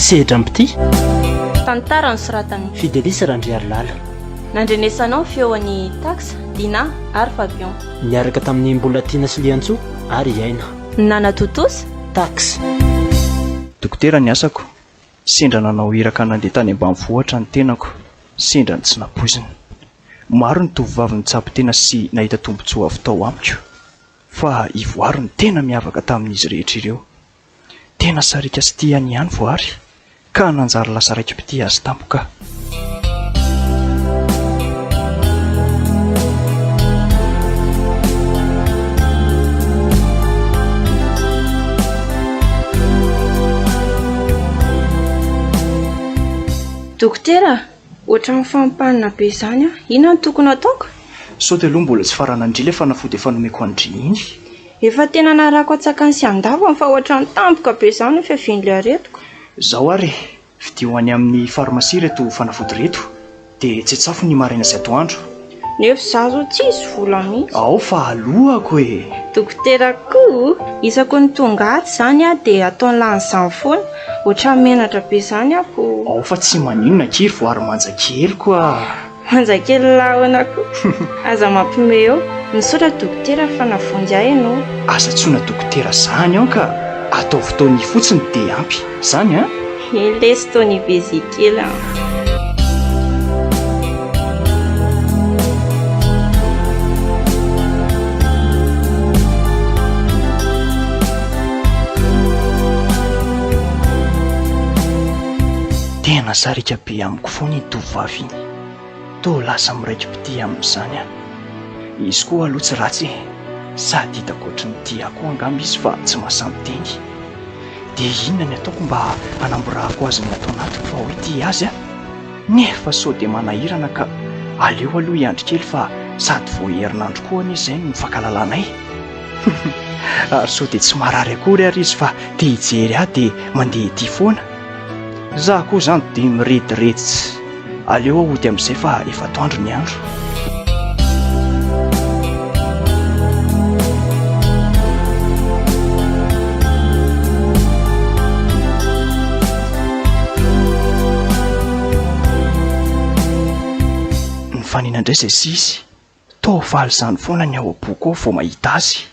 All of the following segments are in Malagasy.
Sedram-pitia. Tantara nosoratan'i. Fidelis Randriarilala. Nandrenesanao ny feon'i Tax, Dina ary Fabian. Niaraka tamin'i Mbolatiana sy Liantsoa ary i Aina. Nanatontosa. Tax. Dokotera ny asako. Sendra nanao iraka nandeha tany ambanivohitra ny tenako. Sendra ny tsy nampoizina. Maro ny tovovavy nitsabo tena sy nahita tombontsoa avy tao amiko. Fa i Voary no tena miavaka tamin'izy rehetra ireo. Tena sariaka sy tia an'i ihany Voary ka nanjary lasa raiki-pitia azy tampoka aho. Dokotera, ohatran'ny fampanina be izany aho. Inona no tokony hataoko? Sao dia aloha mbola tsy faranan'dry ilay fanafody efa nomeko an-dry iny? Efa tena narahako antsakany sy andavany fa ohatran'ny tampoka be izany ny fiavian'ilay aretiko. Izao ary e, vidio any amin'ny farmasia ireto fanafody ireto, dia tsetsafo ny maraina sy atoandro. Nefa izaho izao tsisy vola mihitsy. Ao fa aloako e! Dokotera koa, isaky ny tonga atsy izany aho dia ataony lany izany foana, ohatran'ny menatra be izany aho ko. Ao fa tsy maninona akia ry voary manja keliko a! Manja kely lahona koa. Aza mampime eo. Misaotra dokotera fa navonjy ahy ianao. Aza antsoina dokotera zany an ka ataovy Tony fotsiny de ampy. Zany an? Eny lesy Tony baiser kely an. Tena sariaka be amiko foana iny tovovavy iny. Toa lasa miraiki-pitia amin'izany aho. Izy koa aloha tsy ratsy e! Sady hitako ohatry ny tia ahy koa angamba izy fa tsy mahasahy miteny. Dia inona ny ataoko mba hanamborahako azy ny ato anatiko fa hoe tia azy aho? Nefa sao dia manahirana ka aleo aloha hiandry kely fa sady vao herinandro koa anie izay no nifankalalanay. Ary sao dia tsy marary akory ary izy fa te hijery ahy dia mandeha ety foana. Za koa zany dia mirediredy tsy. Aleo aho hody amin'izay fa efa atoandro ny andro. Nifanena indray izay sisy. Toa faly izany foana ny ao am-poko ao vao mahita azy.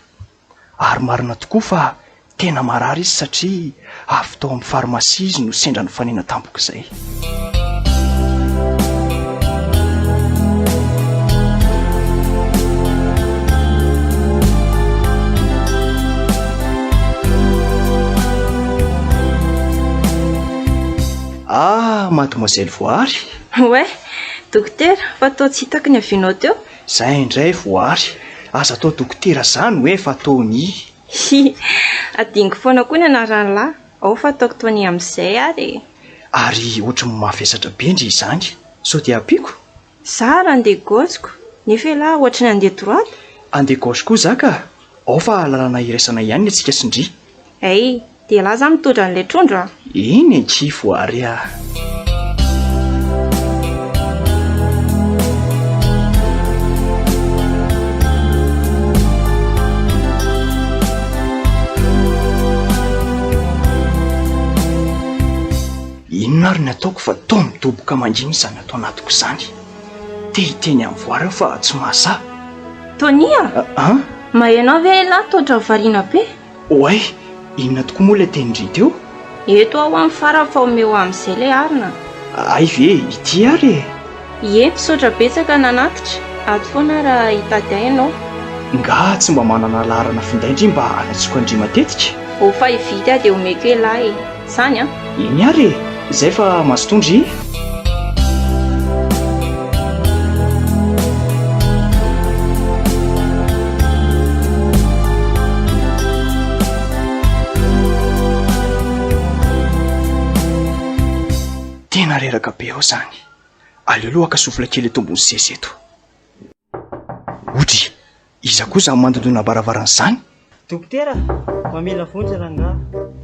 Ary marina tokoa fa tena marary izy satria avy tao amin'ny farmasia izy no sendra nifanena tampoka izay. Ah, mademoiselle Voary! Ouais, dokotera, fa toa tsy hitako ny avianao teo. Zay indray Voary, aza atao dokotera zany hoe fa Tony. Hi, adinoko foana koa ny anaran'lah, ao fa ataoko Tony amin'izay ary e. Ary ohatry ny mavesatra be ndry izany, sao dia ampiako? Za raha andeha gauche-ko, nefa elah ohatry ny andeha droite? Andeha gauche koa za ka, ao fa lalana iraisana ihany ny antsika sy ndry. Hay, dia elah zany mitondra an'ilay trondro a! Eny akia Voary a! Inona ary ny ataoko fa toa midoboka mangina izany ato anatiko izany. Te hiteny amin'i Voary aho fa tsy mahasahy. Tony a! An? Maheno ahy ve elah toa variana be? Oay! Inona tokoa moa ilay tenin-dry teo? Eto aho amin'ny farany fa omeo amin'izay ilay arina. Hay ve ity ary e! Ie, misaotra betsaka nanatitra, ato foana raha hitady ahy ianao. Nga tsy mba manana laharana finday ndry mba hanatsoka an-dry matetika? Ô fa hividy aho dia omeko elah e! Zany an! Eny ary e! Izay fa mazotoa ndry. Tena reraka be aho izany. Aleo aloha haka souffle kely eto ambony seza eto. Odry! Iza koa izany mandondona am-baravarana izany? Dokotera, mamela vonjy rangaha.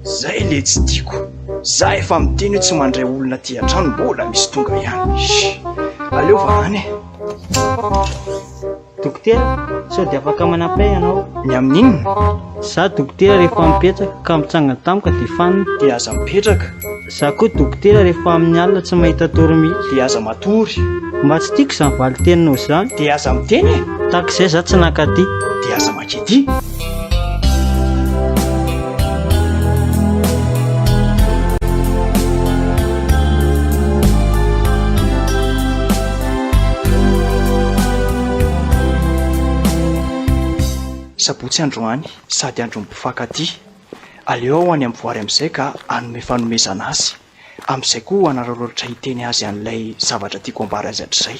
Zay le tsy tiako. Za efa miteny hoe tsy mandray olona aty an-trano mbola misy tonga ihany. Shh. Aleo vahana e. Dokotera, sao dia afaka manampy ahy ianao? Ny amin'inona? Za dokotera rehefa mipetraka ka mitsangana tampoka dia fanina. Dia aza mipetraka. Za koa dokotera rehefa amin'ny alina tsy mahita tory mihitsy. Dia aza matory. Mba tsy tiako izany valin-teninao izany. Dia aza miteny e! Tahaka izay za tsy nankaty. Dia aza mankaty. Sabotsy androany sady andron'ny mpifankatia. Aleo aho any amin'ny voary amin'izay ka hanome fanomezana azy. Amin'izay koa hanararaotra hiteny azy an'ilay zavatra tiako ambara azy hatrizay.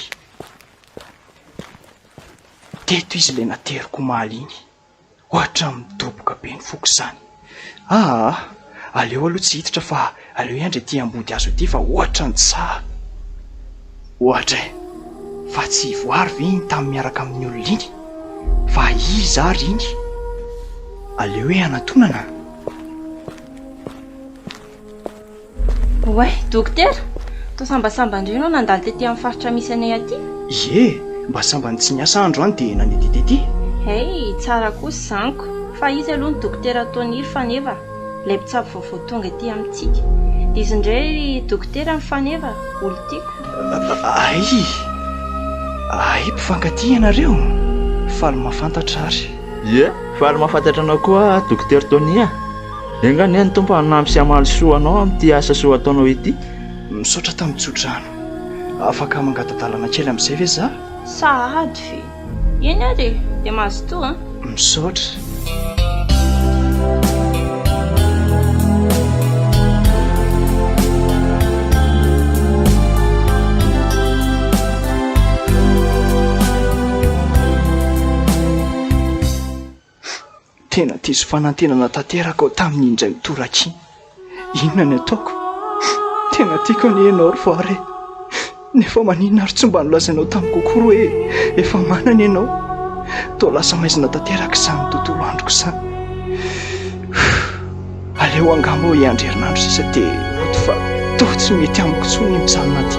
Teto izy ilay nateriko omaly iny. Ohatran'ny midoboka be ny foko izany. Aa! Aleo aloha tsy hiditra fa aleo hiandry ety ambody hazo ety fa ohatran'ny tsy sahy. Ohatra e! Fa tsy ivoary ve iny tamy miaraka amin'ny olona iny? Fa iza ary iny? Aleo hoe hanatonana? Oay, dokotera! Toa sambasamba indray ianao nandalo tety amin'ny faritra misy anay aty? Ie, mba sambany tsy niasa aho androany dia nandeha tety. Hey, tsara kosa izany ko! Fa iza aloha ny dokotera Tony ry Faneva, ilay mpitsabo vaovao tonga ety amintsika? Dia izy indray ry dokotera ny Faneva, olon-tiako. Hay! Hay mpifankatia ianareo? Faly mahafantatra ary. Ie, faly mahafantatra anao koa Dokotera Tony a! Enga anie ny Tompo hanampy sy hamaly soa anao amin'ity asa soa ataonao ity. Misaotra tamin'ny tsodrano. Afaka mangata-dalana kely amin'izay ve za? Sahady ve? Eny ary e! Dia mazotoa an! Misaotra. Tena diso fanantenana tanteraka aho tamin'iny indray mitoraka iny. Inona ny ataoko? Tena tiako anie ianao ry Voary e! Nefa maninona ary tsy mba nolazainao tamiko akory hoe efa manana ianao? Toa lasa maizina tanteraka izany tontolo androko izany. Aleo angamba aho hiandry herinandro sisa dia hody fa toa tsy mety amiko intsony ny mijanona aty.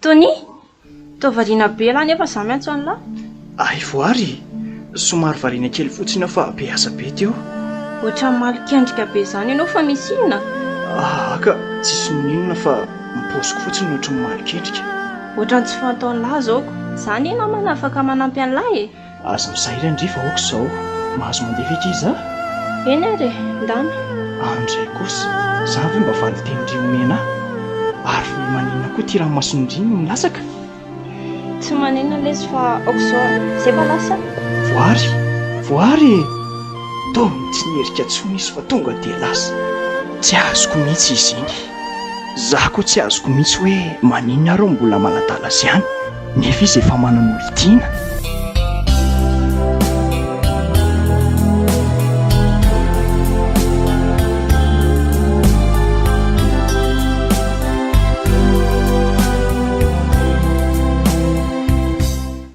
Tony! Toa variana be lah nefa za miantso an'lah. Hay voary e! Somary variana kely fotsiny aho fa be asa be teo. Ohatran'ny malokendrika be izany ianao fa misy inona? Aa ka tsisy n'inona fa ny paoziko fotsiny no ohatran'ny malokendrika. Ohatran'ny tsy fantaon'lah zao ko. Za anie namana afaka manampy an'lah e! Aza misahirana ndry fa ok izao. Mahazo mandeha ve akia za? Eny ary e! Ndana. Andray kosa, za ve mba valin-tenin-dry omena ahy? Ary maninona koa ity ranomason'ndry no milatsaka? Tsy maninona lesy fa ok izao a! Zay fa lasa? Voary! Voary e! Toa tsy nierika intsony izy fa tonga dia lasa. Tsy azoko mihitsy izy iny. Za koa tsy azoko mihitsy hoe maninona ary aho mbola manadala azy ihany nefa izy efa manana olon-tiana.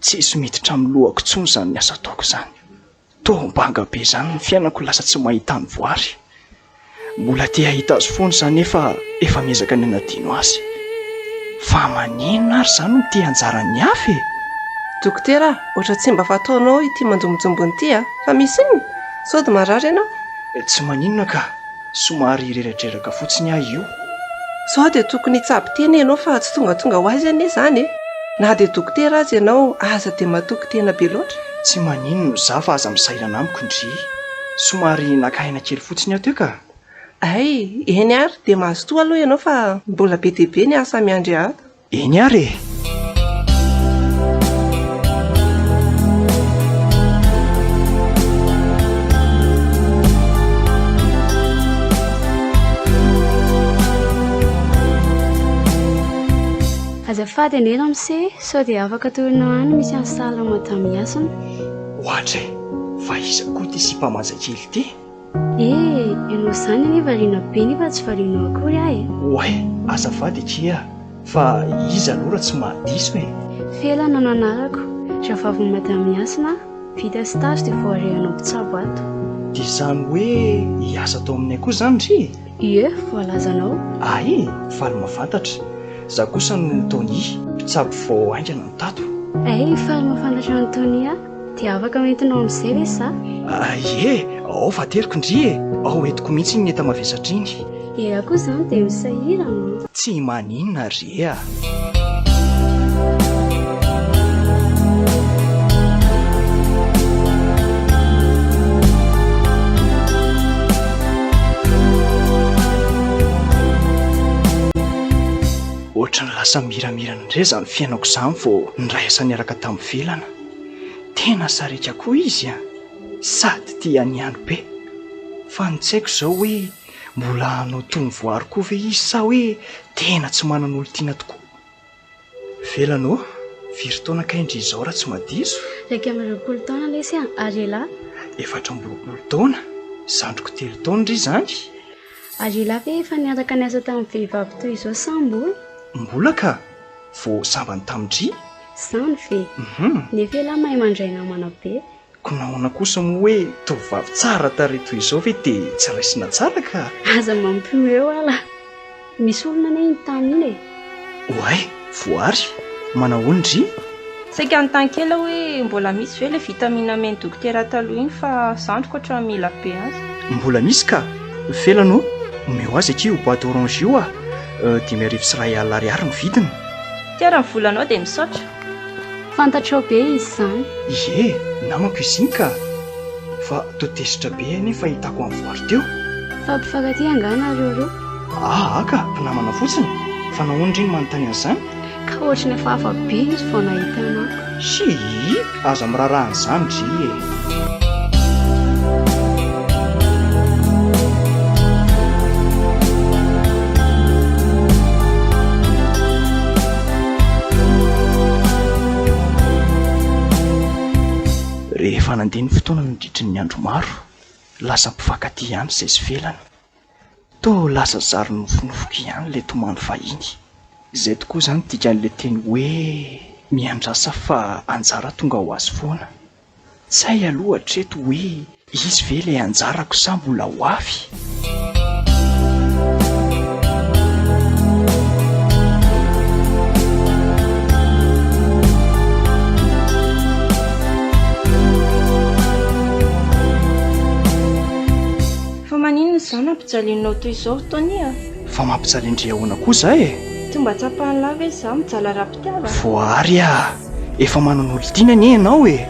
Tsisy miditra amin'ny lohako intsony izany asa ataoko izany. Toa banga be izany ny fiainako lasa tsy mahita ny voary. Mbola te hahita azy foana za nefa efa miezaka ny hanadino azy. Fa maninona ary za no te anjaran'ny hafa e? Dokotera a, ohatra tsy mba fataonao ity manjombonjombona ity a! Fa misy inona? Sao dia marary ianao? Tsy maninona ka, somary reradreraka fotsiny aho io. Sao dia tokony hitsabo tena ianao fa tsy tongatonga ho azy anie izany e! Na dia dokotera aza ianao, aza dia matoky tena be loatra. Tsy maninona za fa aza misairana amiko ndry. Somary naka aina kely fotsiny aho teo ka. Hay, eny ary, dia mazotoa aloha ianao fa mbola be dia be ny asa miandry ahy ato. Eny ary e! Azafady anie ramose, sao dia afaka tohinao any misy an'i sahala madame Hasina. Ohatry e! Fa iza koa ity sipa manja kely ity? Eh! Ianao izany anie variana be nefa tsy varianao akory aho e! Oay! Azafady akia fa iza aloha raha tsy mahadiso e! Felana no anarako, rahavavin'i madame Hasina aho, vita stage dia voaray hanao mpitsabo ato. Dia izany hoe hiasa ato aminay koa izany ry e? Ie, voalazanao. Ay e, faly mahafantatra. Za kosa no Tony, mpitsabo vao haingana no tato. Ay, faly mahafantatra an'i Tony aho. Dia afaka hoentinao amin'izay ve za? Ie, ao fa ateriko ndry e! Ao entiko mihitsy iny enta-mavesatra iny. Elah koa izany dia misahirana an! Tsy maninona re a! Ohatran'ny lasa miramirana indray izany fiainako izany vao niray asa niaraka tamin'i Felana. Tena sariaka koa izy an! Sady tia an'i be. Fa ny tsy haiko izao hoe mbola hanao toy ny voary koa ve izy sa hoe tena tsy manan'olon-tiana tokoa? Felana ô, firy taona kay ndry izao raha tsy madiso? 21 taona lesy an, ary elah? 24 taona, zandriko telo taona ndry izany? Ary elah ve efa niaraka niasa tamin'ny vehivavy toy izao sa mbola? Mbola ka! Vao sambany tamin-dry? Izany ve? Nefa elah mahay mandray namana be. Ko nahoana kosa moa hoe tovovavy tsara tarehy toy izao ve dia tsy raisina tsara ka? Aza mampiomehy eo ala. Misy olona anie iny tany iny e. Oay, voary, manahoana ndry? Saika hanontany kely aho hoe mbola misy ve ilay vitamine amen'i dokotera taloha iny fa zandriko ohatran'ny mila be azy. Mbola misy ka! Felana ô, omeo azy akia io boite orange io a! 1500 ariary ny vidiny. Tiara ny volanao dia misaotra. Fantatrao be izy izany. Ie, namako izy iny ka! Fa toa tezitra be anie fahitako an'i Voary teo. Fa mpifankatia angaha nareo roa? Aa ka, mpinamana fotsiny. Fa nahoana ndry no manontany an'izany? Ka ohatry ny hafahafa be izy vao nahita anah. Hii, aza miraharaha an'izany ndry e! Rehefa nandeha ny fotoana nandritry ny andro maro, lasa mpifankatia ihany izay sy Felana. Toa lasa zary nofinofiko ihany ilay tomany fahiny. Izay tokoa izany dikan'ilay teny hoe miandrasa fa anjara tonga ho azy foana. Tsy hay aloha hatreto hoe izy ve ilay anjarako sa mbola ho avy? Fa maninona izany ampijalianao toy izao ry Tony a? Fa mampijaly an-dry ahoana koa za e? Tsy mba tsapan'lah ve izaho mijaly ara-pitiavana? Voary a! Efa manana olon-tiana anie ianao e!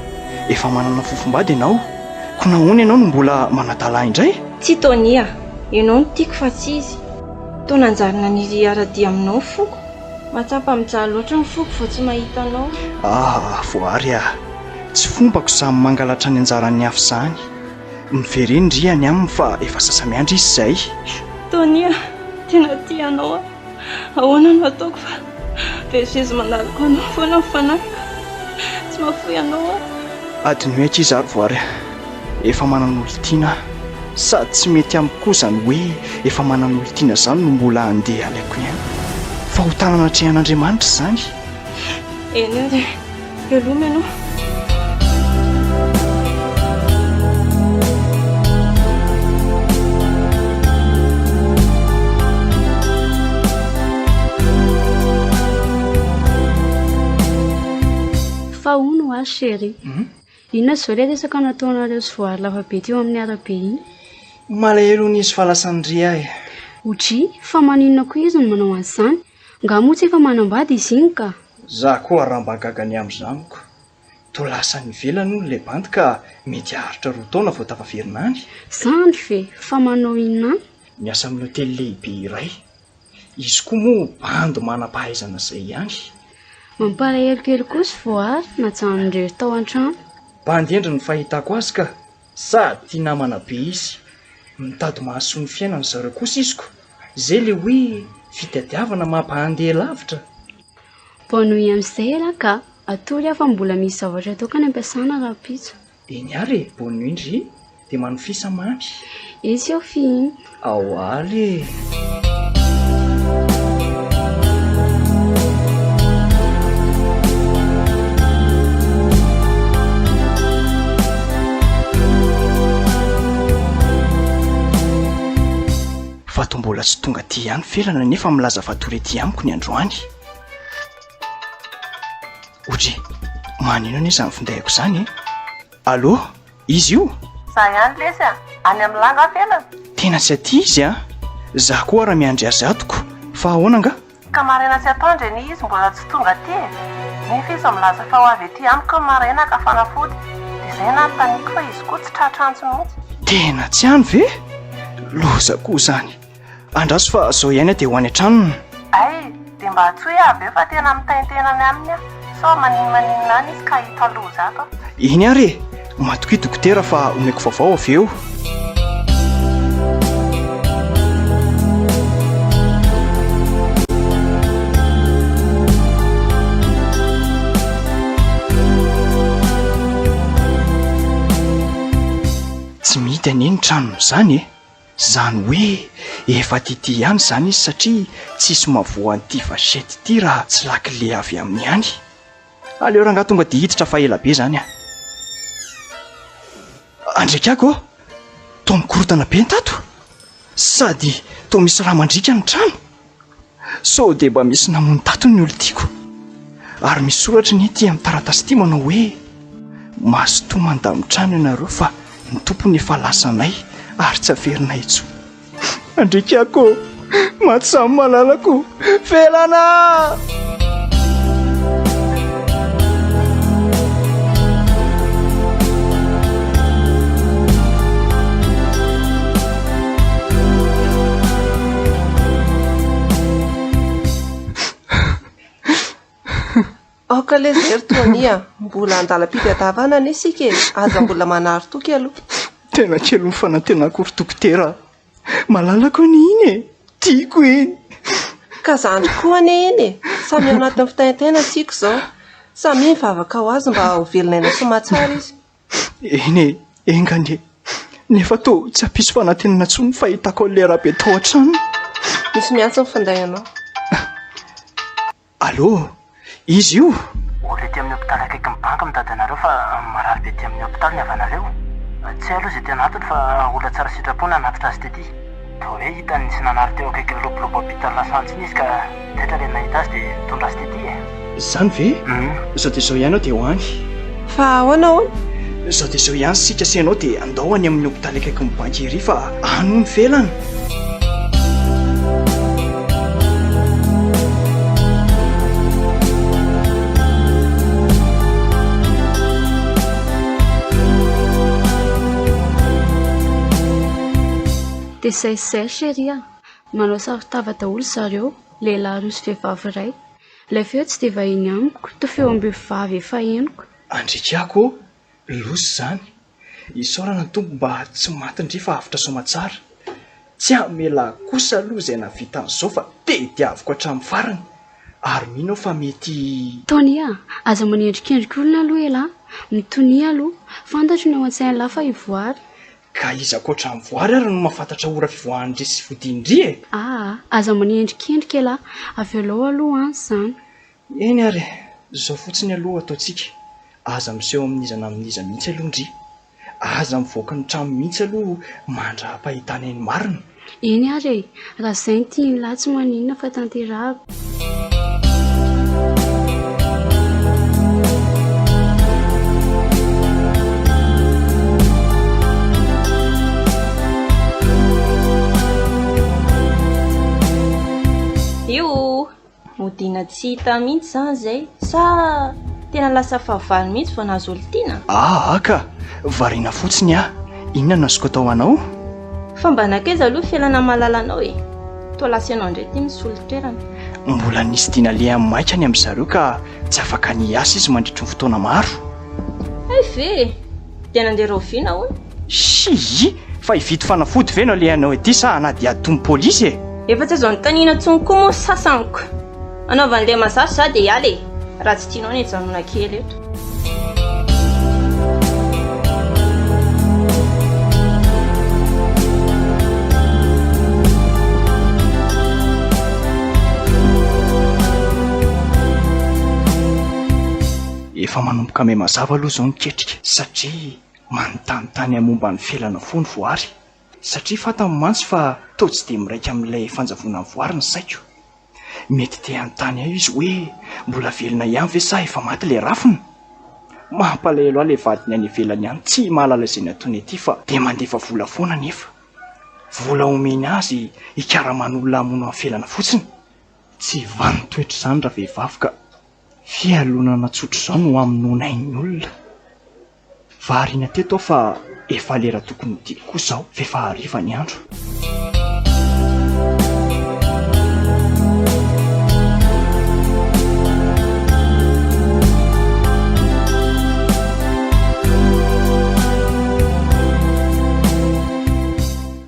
Efa manana fofombady ianao, koa nahoana ianao no mbola manadala ahy indray? Tsia Tony a! Ianao no tiako fa tsy izy. Toa nanjary naniry hiara-dia aminao ny foko. Mahatsapa mijaly loatra ny foko vao tsy mahita anao. Ah! Voary a! Tsy fombako izany mangalatra ny anjaran'ny hafa izany. Miverena ry any aminy fa efa sasa-miandry izy izay. Tony a! Tena tia anao aho. Ahoana no ataoko fa vezivezy manaloka anao foana ny fanahiko. Tsy mahafoy anao aho. Adinoy ankizy ary voary a! Efa manana olon-tiana aho. Sady tsy mety amiko koa izany hoe efa manana olon-tiana izany no mbola handeha alaiko ihany. Fahotana anatrehan'Andriamanitra izany. Eny ary e! Veloma ianao. Fa hono hoa chérie, inona izao ilay resaka nataonareo sy voary lavabe teo amin'ny arabe iny? Malahelo hono izy fa lasan'i Ria e. Odry, fa maninona koa izy no manao an'izany? Nga moa tsy efa manambady izy iny ka? Za koa raha mba gaga ny amin'izany ko. Toa lasa any ivelany hono ilay bandy ka mety haharitra roa taona vao tafaverina any. Zany ve? Fa manao inona any? Miasa amin'ny hotely lehibe iray. Izy koa moa bandy manam-pahaizana izay ihany. Mampalahelo kely kosa Voary najanony irery tao an-trano. Bandy hendry ny fahitako azy ka. Sady tia namana be izy. Mitady mahasoa ny fiainany zareo kosa izy ko. Zay le hoe fitadiavana mampahandeha lavitra. Bonne nuit amizay elah ka! Atory aho fa mbola misy zavatra ataoko any ampiasana rahampitso. Eny ary e! Bonne nuit ndry dia manofisa mamy. Etsy aho fihiny. Ao aly e! Fa toa mbola tsy tonga aty ihany Felana nefa milaza fa hatory aty amiko ny androany. Ohatry, maneno anie izany findaiko izany e! Allô, izy io? Za ihany lesy a! Any amin'ny lahy nga Felana? Tena tsy aty izy a! Za koa ara miandry azy ato ko! Fa ahoana nga? Ka maraina sy atoandro anie izy mbola tsy tonga aty e! Nefa izy milaza fa ho avy aty amiko ny maraina haka fanafody. Dia izay nanontaniako fa izy koa tsy tratra antso mihitsy. Tena tsy any ve? Loza koa izany. Andraso fa zao ihany aho dia ho any an-tranony. Hay, dia mba antsoy aho avy eo fa tena mitaintaina any aminy aho. Sao maninomaninona any izy ka hahita loza ato aho. Eny ary e! Matokia dokotera fa omeko vaovao avy eo. Tsy mihidy anie ny tranony izany e! Izany hoe efa tiatia ihany izany izy satria tsisy mahavoa an'ity vachette ity raha tsy lakile avy aminy ihany. Aleo rangahy tonga dia hiditra fa ela be zany ah. Andriakako ô! Toa mikorontana be ny tato. Sady toa misy rà mandriaka ny trano. Sao dia mba misy namono tato ny olon-tiako. Ary misy soratra anie ity amin'ny taratasy ity manao hoe, Mazotoa mandamin-trano ianareo fa ny tompony efa lasanay ary tsy averinay intsony. Andriakako ô! Maty samy malalako! Felana! Aoka lesy ry Tony a! Mbola andalam-pitadiavana anie isika e! Aza mbola manary toky aloha. Tena kely ny fanantenako ry dokotera a! Malalako anie iny e! Tiako iny! Ka zandry koa anie iny e! Samy ao anatin'ny fitaintainana isika izao. Samia mivavaka ho azy mba ho velon'aina soamatsara izy. Eny e, enga anie. Nefa toa tsy hampisy fanantenana intsony ny fahitako an'ilay Rabe tao an-trano. Misy miantso ny finday anao. Allô, iza io? Olona ety amin'ny hopitaly akaikin'ny banky mitady anareo fa marary be ety amin'ny hopitaly ny havanareo. Tsy hay aloha izay tena antony fa olona tsara sitrapo nanatitra azy tety. Toa hoe hitany nisy nanary teo akaikin'ny lobolobo ampitan'ny lasantsy iny izy ka taitra ilay nahita azy dia nitondra azy tety e. Izany ve? Izao dia izao ihany aho dia ho any. Fa ahoana hono? Izao dia izao ihany isika sy ianao dia andao any amin'ny hopitaly akaikin'ny banky ery fa any hono felana. Dia izay sy izay ry chérie a! Manao saron-tava daholo zareo, lehilahy roa sy vehivavy iray. Ilay feo tsy dia vahiny amiko, toa feom-behivavy efa henoko. Andriakako ô! Loza izany! Isaorana ny Tompo mba tsy maty ndry fa avotra soamatsara. Tsy hamela ahy kosa aloha izay nahavita an'izao fa tediaviko hatramin'ny farany. Ary mino aho fa mety. Tony a! Aza manendrikendrika olona aloha elah! Mitonia aloha! Fantatro ny ao an-tsain'lah fa hivoary. Ka iza ankoatra an'i Voary ary no mahafantatra ora fivoahan-dry sy fodian-dry e? Aa! Aza manendrikendrika elah! Avelao aloha an izany. Eny ary e! Izao fotsiny aloha ataontsika, aza miseho amin'iza na amin'iza mihitsy aloha ndry. Aza mivoaka ny trano mihitsy aloha mandra-pahitanay ny marina. Eny ary e! Raha izay no tian'lah tsy maninona fa tanterahako. Io! Modiana tsy hita mihitsy izany izay sa tena lasa fahavalo mihitsy vao nahazo olon-tiana? Aa ka! Variana fotsiny aho. Inona no azoko atao ho anao? Fa mba nankaiza aloha Felana malalanao e? Toa lasa ianao indray ity misolo toerana. Mbola nisy dia naleha maika any amin-dry zareo ka tsy afaka ny hiasa izy mandritry ny fotoana maro. Hay ve e! Dia nandeha rahoviana hono? Shii! Fa hividy fanafody ve no alehanao ety sa hanadihady toy ny polisy e? Efa tsy azo anontaniana intsony koa moa ny sasany ko! Anaovan'ilay mahazatra za dia hiala e! Raha tsy tianao ny hijanona kely eto. Efa manomboka mihamazava aloha izao ny ketrika satria manontanintany ahy momba ny felana foana Voary. Satria fantany mantsy fa toa tsy dia miraika amin'ilay fanjavonan'ny voary ny saiko. Mety te hanontany ahy izy hoe mbola velona ihany ve sa efa maty ilay rafiny? Mampalahelo ahy ilay vadiny any ivelany any tsy mahalala izay nataony aty fa dia mandefa vola foana anefa. Vola omeny azy hikaraman'olona hamono an'i Felana fotsiny. Tsy vanin-toetra izany ravehivavy ka. Fialonana tsotra izao no hamonoana ain'ny olona. Variana teto aho fa efa lera tokony hodiako koa izao f'efa hariva ny andro.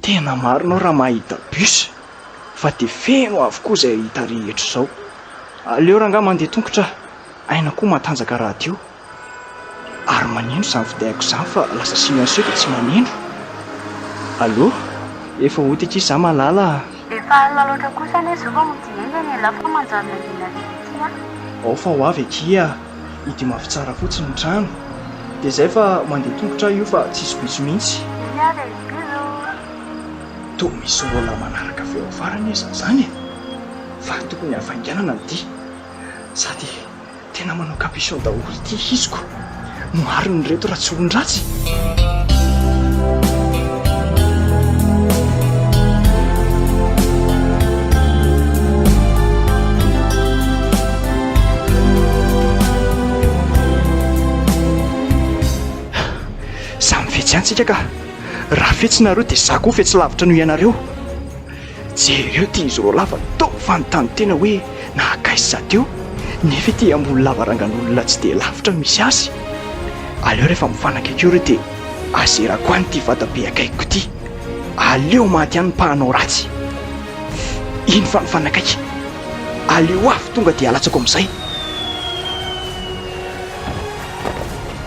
Tena marina aho raha mahita bus fa dia feno avokoa izay hita rehetra izao. Aleo rangahy mandeha tongotra aina koa matanjaka rahateo. Ary maneno izany findaiko izany fa lasa silencieux dia tsy maneno. Allô? Efa hody akia za malala a! Efa alina loatra kosa anie izao fa mody haingana ialahy fa manjary mangina be ity an! Ao fa ho avy akia a! Hidio mafy tsara fotsiny ny trano. Dia izay fa mandeha tongotra aho io fa tsisy bus mihitsy. Eny ary e! Bisous! Toa misy rola manaraka avy ao afara anie za zany e! Fa tokony hafainganana ny dia. Sady tena manao capuchon daholo ity iziko. Marina ireto raha tsy olon-dratsy. Samy fetsy ihany tsika ka. Raha fetsy nareo dia za koa fetsy lavitra noho ianareo. Jereo ity izy roalahy fa toa fanontany tena hoe nahakaiza za teo nefa ety ambony lavarangan'olona tsy dia lavitra no misy azy. Aleo rehefa mifanakaiky eo ireo dia azerako any ity vatabe akaikiko ity. Aleo maty any ny mpahanao ratsy. Iny fa mifanakaiky. Aleo avy tonga dia alatsako amin'izay.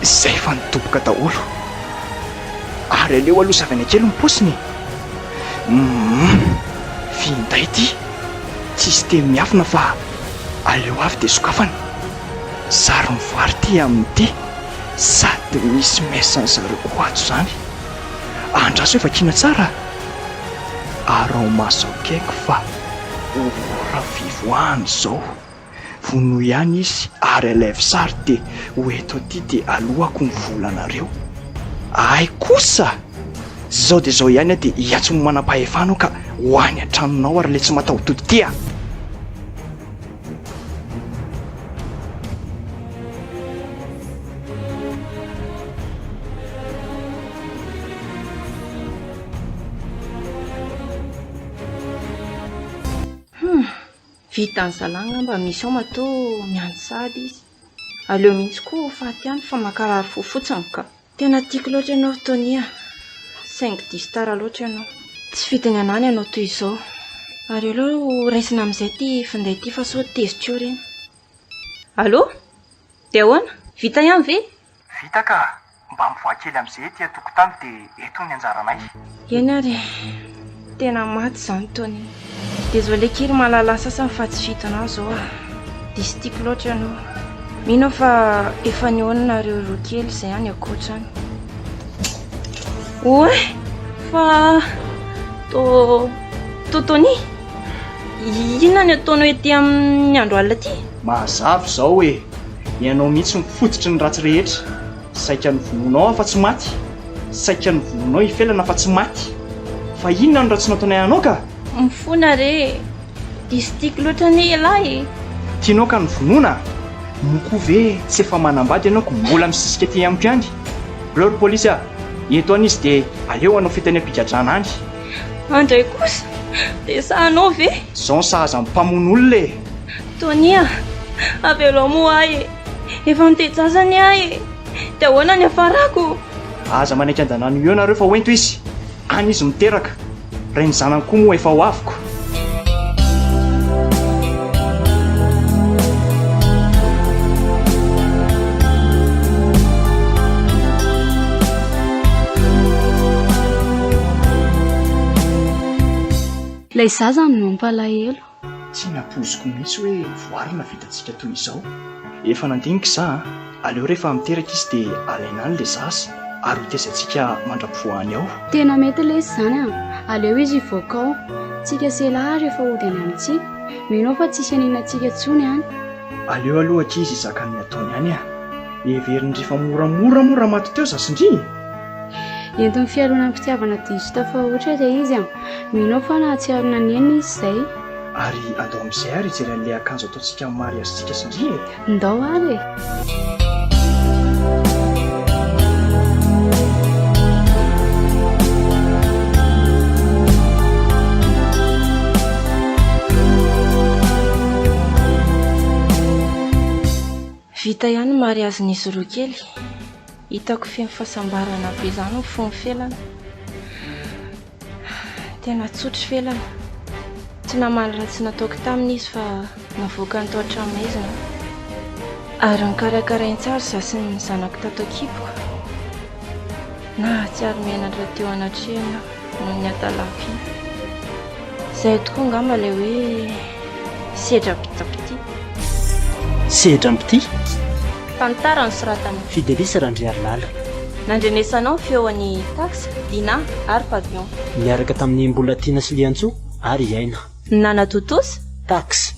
Izay fa nidoboka daholo. Ary aleo aloha savaina kely ny paosiny e! Humm! Finday ity! Tsisy teny miafina fa aleo avy dia sokafana. Zary mivoary ity amin'ity sady misy mess an'zareo koa ato izany. Andraso hoe vakiana tsara a! Araho maso akaiky fa ora fivoahana izao. Vonoy ihany izy ary alaivo sary dia ho eto aty dia aloako ny volanareo. Ahy kosa! Zao dia zao ihany aho dia hiantso ny manam-pahefana aho ka ho any an-tranonao ary ilay tsy mataho-tody ity ah! Hum! Vitan'ny zalahy angamba mission matoa miandry sahady izy. Aleo mihitsy koa ho faty ihany fa mankarary fo fotsiny ka. Tena tiako loatra ianao ry Tony a! Saingy diso tara loatra ianao. Tsy fidiny anah ny hanao toy izao. Ary aleo ho raisina amin'izay ity finday ity fa sao tezitra eo ireny. Allô? Dia ahoana? Vita ihany ve? Vita ka! Mba mivoaha kely amin'izay ety an-tokotany dia eto ny anjaranay. Eny ary e! Tena maty izany Tony. Désolé kely mahalala ny sasany fa tsy vitanao izao ah. Diso tiako loatra ianao. Mino aho fa efa nihaona nareo roa kely izay any ankoatra any. Oay! Fa to to Tony? Inona ny ataonao ety amin'ny andro alina aty? Mazava izao e! Ianao mihitsy no fototry ny ratsy rehetra. Saika novonoinao aho fa tsy maty. Saika novonoinao i Felana fa tsy maty. Fa inona no ratsy nataonay anao ka? Mifona re e! Diso tiako loatra anie ialahy e! Tianao ka novonoina? Moa koa ve tsy efa manambady ianao ko mbola misisika aty amiko ihany? Aleo ry polisy a! Ento any izy dia aleo hanao fety any am-pigadrana any. Andray kosa! Dia sahanao ve? Izao ny sahaza ny mpamono olona e! Tony a! Avelao moa ahy e! Efa niteza anie ahy e! Dia ahoana ny hiafarako? Aza manaiky andanano eo nareo fa hoento izy! Any izy miteraka! Rainy zanany koa moa efa ho aviko! Ilay zaza no mampalahelo. Tsy nampoiziko mihitsy hoe voary no navitantsika toy izao. Efa nandinika za a! Aleo rehefa miteraka izy dia alaina any le zaza. Ary ho tezaintsika mandra-pivoahany ao. Tena mety lesy izany an! Aleo izy hivoaka ao. Tsika sy elah ary efa hody any amintsika. Mino aho fa tsisy hanina antsika intsony any. Aleo aloha ankizy hizaka ny ataony any an! Heverindry fa moramora moa ramatoa teo za sy ndry e! Entin'ny fialonam-pitiavana diso tafahoatra ilay izy an! Mino aho fa nahatsiaro nanenina izy izay. Ary andao amin'izay ary hijery an'ilay akanjo ataontsika amin'ny mariazintsika sy ndry e! Ndao ary e! Vita ihany ny mariazin'izy roa kely. Hitako feno fahasambarana be izany ny fon'i Felana. Tena tsotra i Felana. Tsy namaly ratsy nataoko taminy izy fa navoakany tao an-tranomaizina aho. Ary nokarakarainy tsara izaho sy ny zanako tato an-kiboko. Nahatsiaro menatra teo anatrehany aho noho ny hadalako iny. Izay tokoa angamba ilay hoe sedram-pitia. Sedram-pitia? Tantara nosoratan'i. Fidelis Randriarilala. Nandrenesanao ny feon'i Tax, Dina ary Pavillon. Niaraka tamin'i Mbolatiana sy Liantsoa ary i Aina. Nanatontosa. Tax.